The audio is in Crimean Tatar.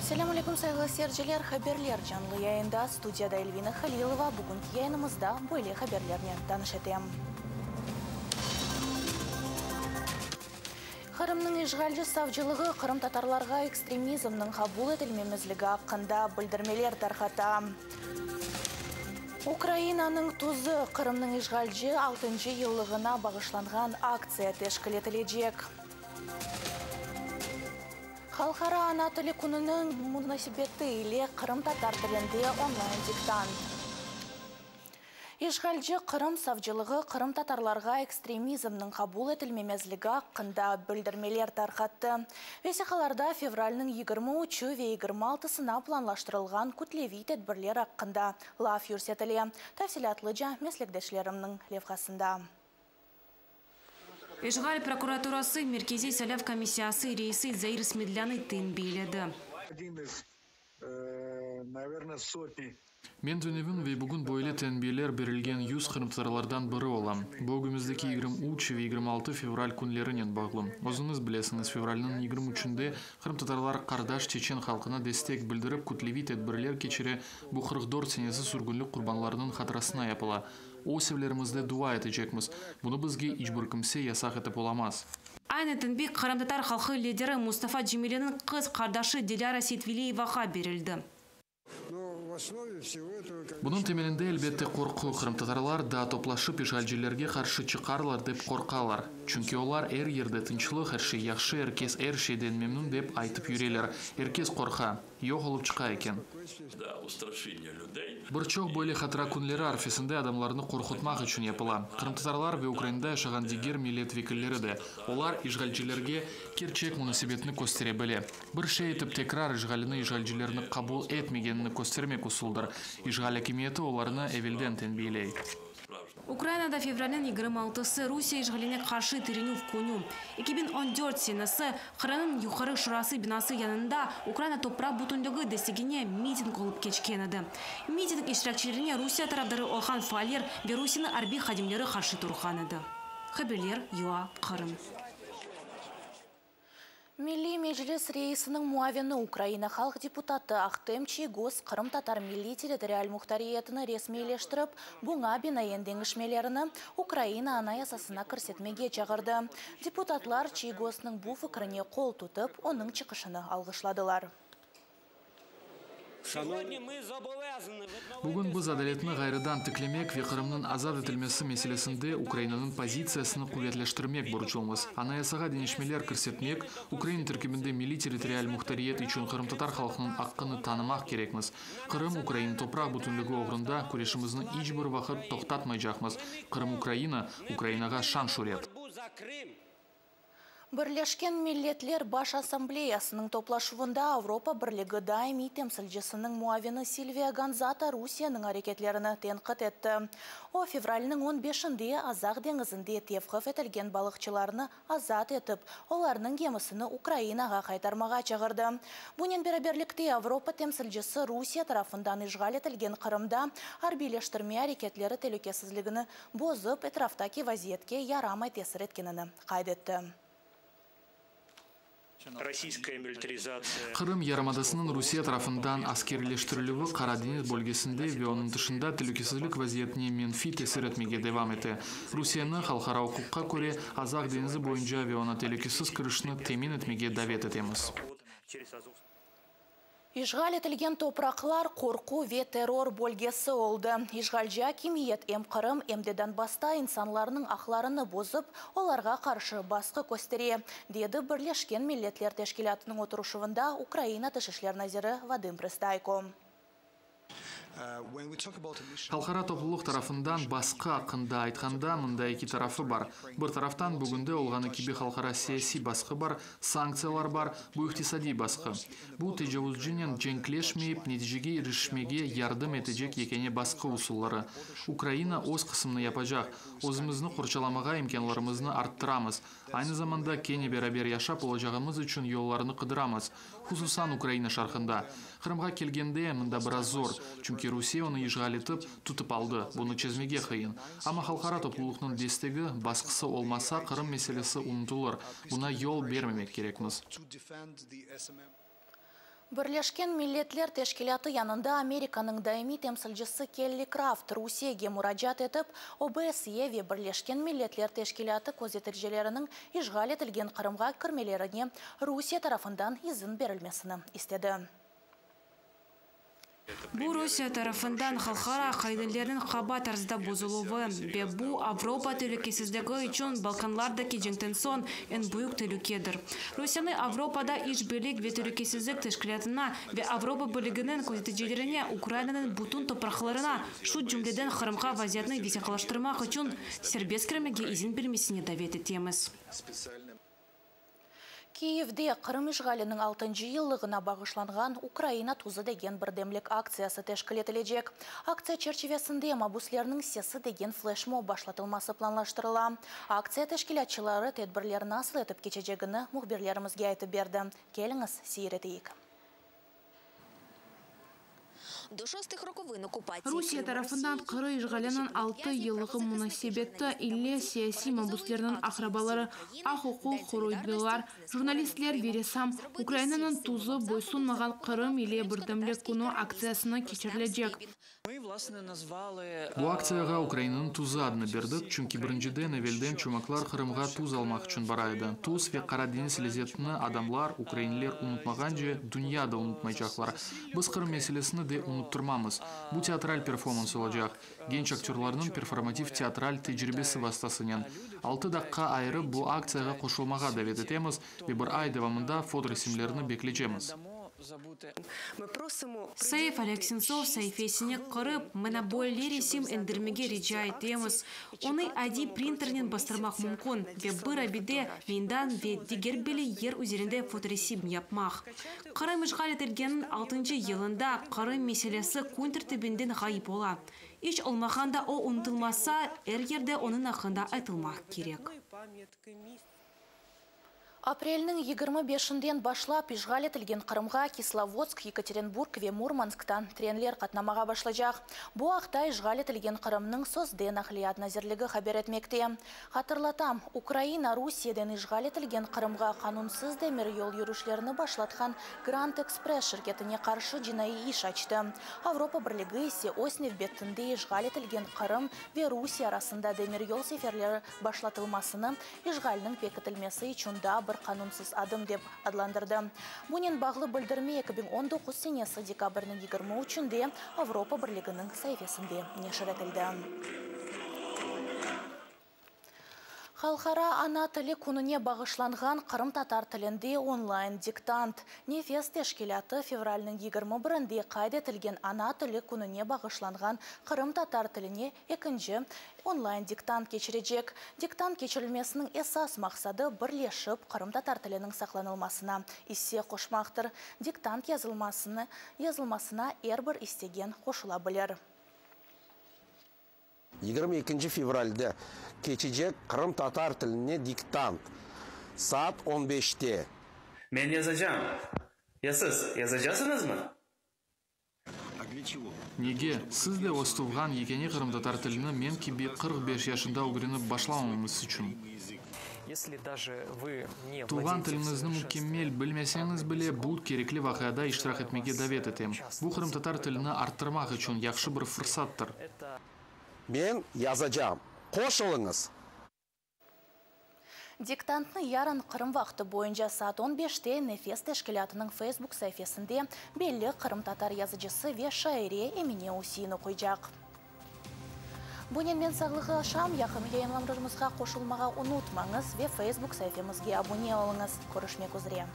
Selâm aleyküm, sayğılı seyirciler! Haberler canlı yayında, studiyada Elvina Halilova. Bugünki yayınımızda böyle haberlernen tanış etem. Qırımnıñ işğalci savcılığı qırımtatarlarğa ekstremizmniñ qabul etilmemezligi aqqında bildirmeler tarqata. Ukrainanıñ tuzı, Qırımnıñ işğalci altıncı yıllığına bağışlanğan aktsiya teşkil etilecek. Halqara ana tili kününiñ munasebeti ile qırımtatar tilinde onlayn diktant. İşğalci Qırım savcılığı qırımtatarlarğa ekstremizmniñ qabul etilmemezligi aqqında bildirmeler tarqattı. Vesiqalarda fevralniñ 23-ü ve 26-sına planlaştırılğan kütleviy tedbirler aqqında laf yürsetile. Tafsilâtlıca meslekdeşlerimniñ levhasında. İşğal prokuraturası Merkeziy saylav komissiyası reisi Zair Smedlânı tenbiyeledi. Men tünevin ve bugün böyle tenbiyeler berilgen 100 qırımtatarlardan biri olam. Bu ögümizdeki 23 ve 26 fevral künlerinen bağlı. Özüñiz bilesiñiz, fevralniñ 23-nde qırımtatarlar qardaş çeçen halqına destek bildirip kütleviy tedbirler keçire, bu 44 senesi sürgünlik qurbanlarınıñ hatırasına yapıla. Öz evlerimizde dua etecekmiz, bunı bizge iç bir kimse yasaq etip olamaz. Aynı tenbi qırımtatar halqı lideri Mustafa Cemilevniñ qız qardaşı Dilâra Seytveliyevağa berildi. Bunıñ temelinde, elbette, qorqu, qırımtatarlar daa toplaşıp işğalcilerge qarşı çıqarlar dep qorqalar. Çünki olar er yerde tınçlıq, er şey yahşı, er kes er şeyden memnün dep aytıp yüreler. Er kes qorqa. Yoq olıp çıqa eken. Bir çoq böyle hatıra künleri arfesinde adamlarnı qorqutmaq içün yapıla. Qırımtatarlar ve Ukrainada yaşağan diger millet vekilleri de. Olar işğalcilerge kerçek munasebetini köstere bile. Bir şey etip tekrar işğalini işğalcilerni qabul etmegenini köstermek usuldır. İşğal akimiyeti olarnı evelden tenbiyeley. Ukrainada fevralniñ 26-sı Rusiye işğaline qarşı tirenüv künü. 2014 senesi Qırımnıñ Yuqarı Şurası binası yanında Ukraina topraq bütünligi destegine miting olıp keçken edi. Miting iştirakçilerine Rusiye tarafdarı olğan faaller ve Rusiyeniñ arbiy hadimleri qarşı turğan edi. Haberler, UA, Qırım. Milliy Meclis reisiniñ muavini, Ukraina halq deputatı Ahtem Çiygoz qırımtatar milliy-territorial muhtariyetini resmiyleştirip, buña binaen deñişmelerini Ukraina Anayasasına kirsetmege çağırdı. Deputatlar Çiygoznıñ bu fikrine qol tutıp, onıñ çıqışını alğışladılar. Bugün biz adaletni ğayrıdan tiklemek ve Qırımnıñ azat etilmesi meselesinde Ukrainanıñ pozitsiyasını quvetleştirmek borclumız. Anayasağa deñişmeler kirsetmek, Ukraina terkibinde milliy-territorial muhtariyet içün qırımtatar halqınıñ aqqını tanımaq kerekmiz. Qırım, Ukraina topraq bütünligi oğrunda küreşimizni iç bir vaqıt toqtatmaycaqmız. Qırım, Ukraina, Ukrainağa şan-şüret! Birleşken Milletler Baş Assambleyasınıñ toplaşuvında Avropa Birligi daimiy temsilcisiniñ muavini Silvia Gonzata Rusiyeniñ areketlerini tenqit etti. O, fevralniñ on beşinde Azaq deñizinde tevqif etilgen balıqçılarnı azat etip, olarnıñ gemisini Ukrainağa qaytarmağa çağırdı. Bunen beraberlikte Avropa temsilcisi Rusiye tarafından işğal etilgen Qırımda arbiyleştirme areketleri telükesizligini bozıp, etraftaki vaziyetke yaramay tesir etkenini qayd etti. Qırım yarımadasınıñ Rusiye tarafından askeriyleştirilüvi Qara deñiz bölgesinde ve onıñ tışında telükesizlik vaziyetine menfiy tesir etmege devam ete. Rusiyeni, halqara uquqqa köre, Azaq deñizi boyunca ve oña telükesiz kirişni temin etmege davet etemiz. İşğal etilgen topraqlar qorqu ve terror bölgesi oldı. İşğalci akimiyet em Qırım, em de Donbassta insanlarnıñ aqlarını bozıp, olarğa qarşı basqı köstere, dedi Birleşken Milletler Teşkilâtınıñ oturışuvında Ukraina Tış işler naziri Vadım Prıstayko. Halqara toplulıq tarafından basqı aqqında aytqanda, mında eki tarafı bar. Bir taraftan, bugünde olğanı kibi halqara siyasiy basqı bar, sanktsiyalar bar, bu iqtisadiy basqı. Bu, tecavuzcınen cenkleşmeyip, neticege irişmege yardım etecek yekâne basqı usulları. Ukraina öz qısımını yapacaq. Özümizni qorçalamağa imkânlarımıznı arttıramız. Aynı zamanda kene beraber yaşap olacağımız içün yollarnı qıdıramız, hususan Ukraina şarqında. Qırımğa kelgende, mında biraz zor, çünki Rusiye onı işğal etip, tutıp aldı, bunı çezmege qıyın. Amma halqara toplulıqnıñ destegi, basqısı olmasa, Qırım meselesi unutılır, buna yol bermemek kerekmiz. Birleşken Milletler Teşkilâtı yanında Amerikanıñ daimiy temsilcisi Kelli Kraft Rusiyege muracaat etip, OBSYE ve Birleşken Milletler Teşkilâtı közeticileriniñ işğal etilgen Qırımğa kirmelerine Rusiye tarafından izin berilmesini istedi. Bu Rusiye tarafından halqara qaidelerniñ qaba tarzda bozuluvı ve bu Avropa telükesizligi içün Balkanlardaki cenkten soñ eñ büyük telükedir. Rusiyeni Avropada İşbirlik ve Telükesizlik Teşkilâtına ve Avropa Birliginiñ közeticilerine Ukrainanıñ bütün topraqlarına, şu cümleden Qırımğa vaziyetni vesiqalaştırmaq içün serbest kirmege izin bermesine davet etemiz. Kiyevde Qırım işğaliniñ altıncı yıllığına bağışlanğan Ukraina tuzı degen birdemlik aktsiyası teşkil etilecek. Aktsiya çerçivesinde Mabüslerniñ sesi degen fleşmob başlatılması planlaştırıla. Aktsiya teşkilâtçıları tedbirler nasıl etip keçecegini mühbirlerimizge aytıp berdi. Keliñiz, seyir eteyik. Rusiye tarafından Qırı işğaliniñ altı yıllığı munasebeti ile siyasiy mabüslerniñ aqrabaları, aq-uquq qoruyıcılar, jurnalistler ve ressam Ukrainanıñ tuzı boysunmağan Qırım ile birdemlik künü aktsiyasını keçirilecek. Bu aktsiyağa Ukrainanıñ tuzı adını berdik, çünki birinciden evelden çumaklar Qırımğa tuz almaq içün bara edi. Tuz ve Qara deñiz lezetini adamlar, ukrainler unutmağance, dünya da unutmaycaqlar. Biz Qırım meselesini de unuttırmamız. Bu teatral performans olacaq, genç aktörlarnıñ performativ teatral tecribesi vastasınen. Altı daqqa ayırıp bu aktsiyağa qoşulmağa davet etemiz ve bir ay devamında fotoresimlerni bekleycemiz. Saif Oleg Sentsov saifesine kirip, mına böyle resim endirmege rica etemiz. Onı adiy printernen bastırmaq mümkün ve bir abide, meydan ve diger belli yer üzerinde fotoresim yapmaq. Qırım işğal etilgeniniñ altıncı yılında Qırım meselesi kün tertibinden ğayıp ola. İç olmağanda o unutılmasa, er yerde onıñ aqqında aytılmaq kerek. Aprelniñ 25-inden başlap işğal etilgen Qırımğa Kislovodsk, Yekaterinburg ve Murmansktan trenler qatnamağa başlaycaq. Bu aqta işğal etilgen Qırımnıñ sözde Naqliyat nazirligi haber etmekte. Hatırlatam, Ukraina Rusiyeden işğal etilgen Qırımğa qanunsız demiryol yürüşlerini başlatqan Grand Ekspress şirketine qarşı cinaiy iş açtı. Avropa Birligi ise öz nevbetinde işğal etilgen Qırım ve Rusiye arasında demiryol seferleri başlatılmasını işğalniñ pekitilmesi içün daa bir qanunsız adım dep adlandırdı. Bunen bağlı bildirme 2019 senesi dekabrniñ 23-ünde Avropa Birliginiñ saifesinde neşir etildi. Halqara ana tili kününe bağışlanğan qırımtatar tilinde onlayn diktant. Nefes teşkilâtı fevralniñ 21-inde qayd etilgen ana tili kününe bağışlanğan qırımtatar tiline ekinci onlayn diktant keçirecek. Diktant keçirilmesiniñ esas maqsadı birleşip qırımtatar tiliniñ saqlanılmasına isse qoşmaqtır. Diktant yazılmasını yazılmasına er bir istegen qoşula bilir. 22 fevralde keçecek qırımtatar tiline diktant saat 15-te. Men yazacağım. Ya siz yazacasıñızmı? Nege, siz de öz tuvğan yekâne qırımtatar tilini men kibi 45 yaşında ögrenip başlamamanız içün? Tuvğan tiliñizni mükemmel bilmeseñiz bile, bu kerekli vaqiada iştirak etmege davet etem. Bu qırımtatar tilini arttırmaq içün yahşı bir fırsattır. Men yazacağım. Qoşulıñız! Diktantnı yarın Qırım vaqtı boyunca saat 15-te Nefes teşkilâtınıñ Facebook saifesinde belli qırımtatar yazıcısı ve şaire Emine Üsein oquycaq. Bunen men sağlıqlaşam, yaqın yayınlarımızğa qoşulmağa unutmañız ve Facebook saifemizge abune oluñız. Körüşmek üzre.